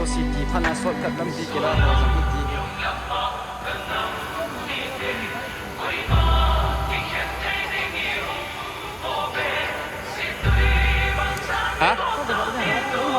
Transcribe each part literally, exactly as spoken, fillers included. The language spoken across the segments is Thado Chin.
City phatna shortcut lampi kila ho jong hiti. Ha?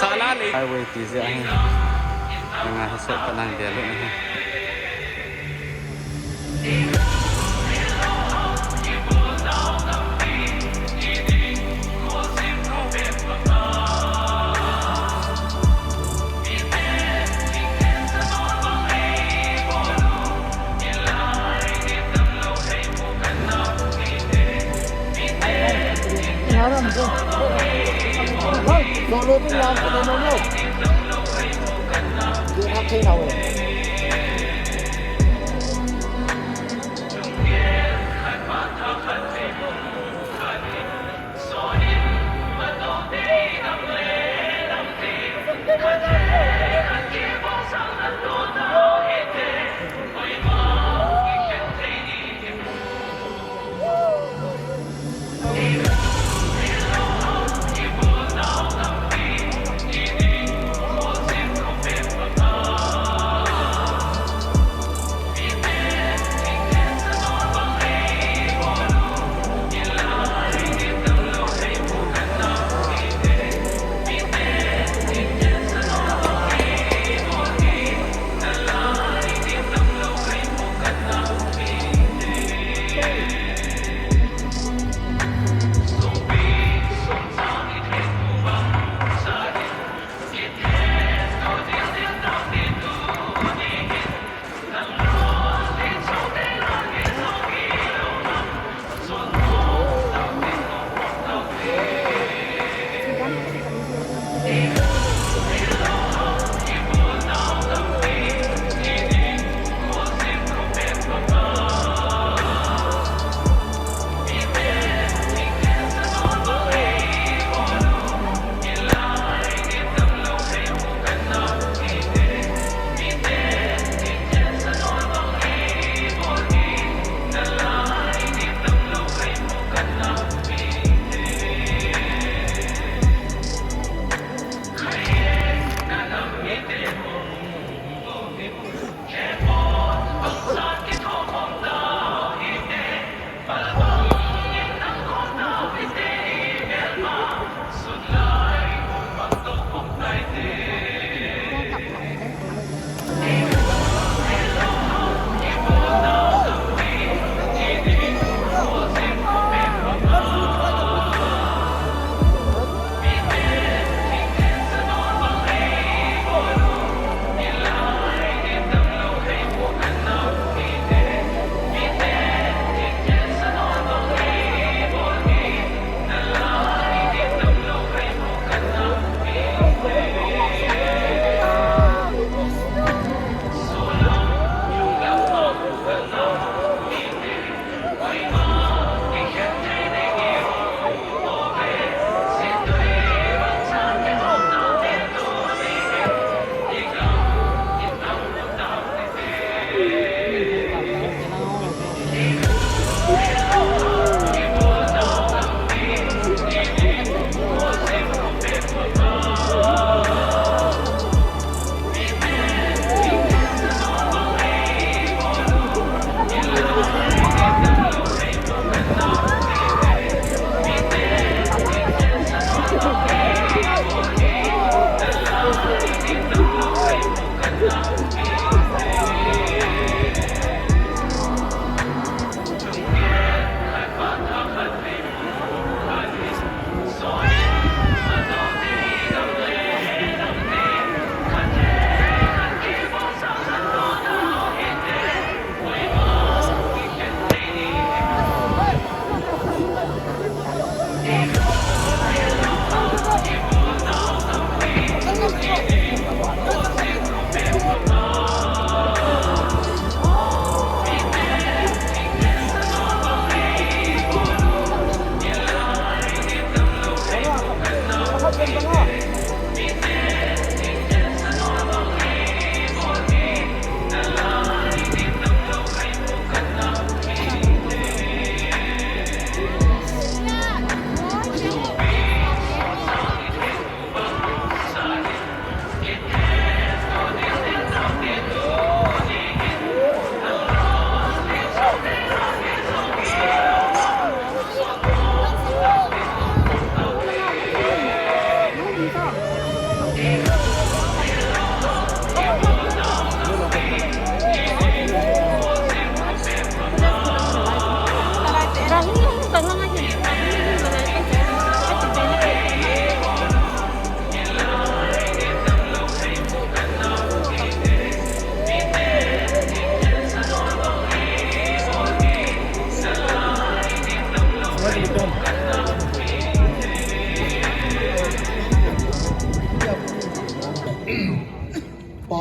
Sala le. Highway ti jeh ahi. Nanga hi shortcut nang dia le ahi.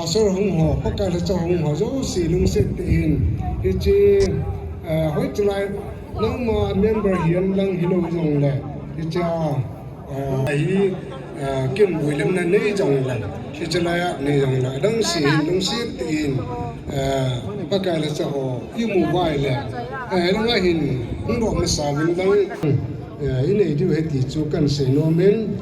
Pastor hung ho, Pakai lhacha hung ho, jouse lungset tah in, hiche, eh, hoiche lai, nangma member hihen lang hilou jongle, hiche, eh, hi, eh, kin builemna nei jongle, hiche laiya nei jongle, adang se hin lungset tah in, eh, Pakai lhacha ho, imu uva ahile, eh, langa hin, hung doh masa uvin lang, eh, inei diu ahi ti chu kahin sei nom in.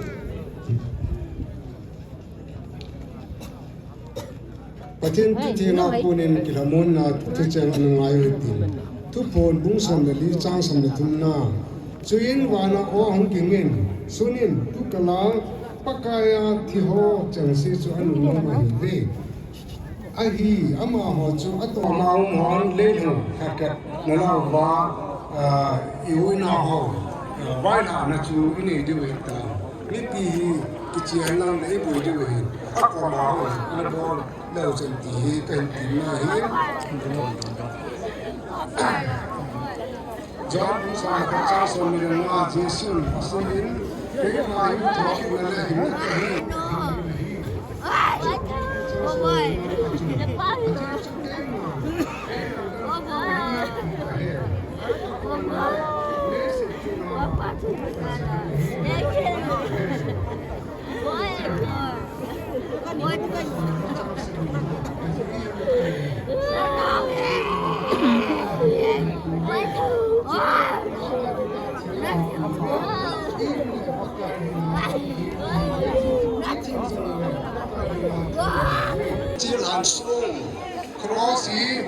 Pathen kithina konin kilhamonna thucheng ana ngai u hitin. Thuphon bung som le li chang som le thumna. Chuin vana aw hung kingin, sunin, tukala, Pakaiya thi ho chengse chu anung nom ahiuve. Ahi, amaho chu atoma um hon leilung khat khat nalah uva, ah, i-uina ho, ah, vailhahna chu inei diu ahitai. Mipi hi kichen lang le iboi diu ahi. Akoma ho, nabol leu chun ti hi kahin temna ahi. John bung som le khat chang som le nga, Jesun aseiyin, keima hi thohgimna le hinna kahi. Chil han sung, cross hi,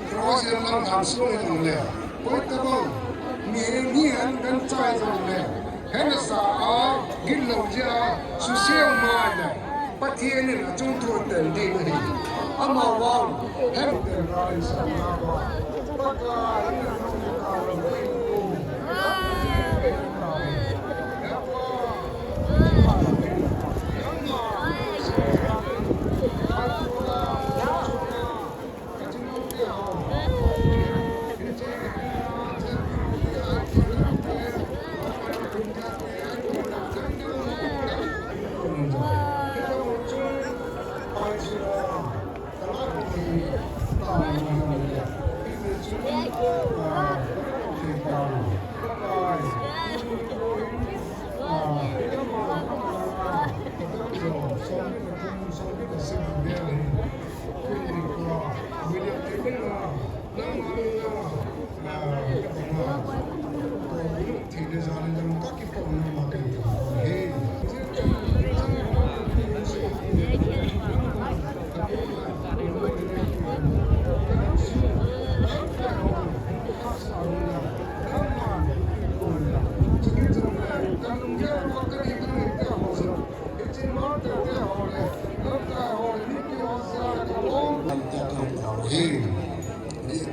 cross hi lam han sung hi jong le. Koi tabang, mi, mi han kan chai jong le. Hena sa a, gin lo jia, su siau ma le. Pathen in achung thu atan ding ahi. Amavang, hem ten ra in sa na ba. Pakai in a thong ka lo.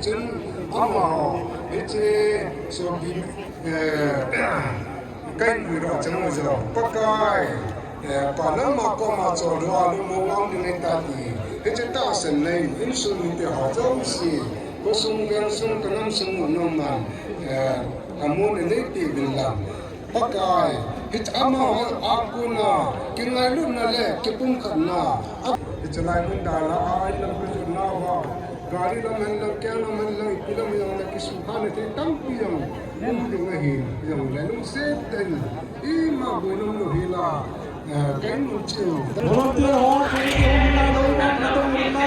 Chun amaho, hiche sopi, eh, kahin puidoh chang u jong, Pakai, eh, Pa nangma koma choldo a lungmong a um ding ahitai ti. Hiche tahsan nei, insung mite ho jouse, khosung vengsung kanam sung u nangman, eh, amun anei peh uvin lang. Pakai, hiche amaho a kona, kingailutna le kipumkhatna. Hiche lai mun dan a, a, a, lam kijotna uva. Gari lam hen lang, keng lam hen lang, ipi lam hen lang, kisukhana thei tampi jong um ding ahi, jong le lungset tah in, ima boina umlou hel a, eh, kahin mun cheh u. Volunteer ho, volunteer ho, na lo na, na lo na.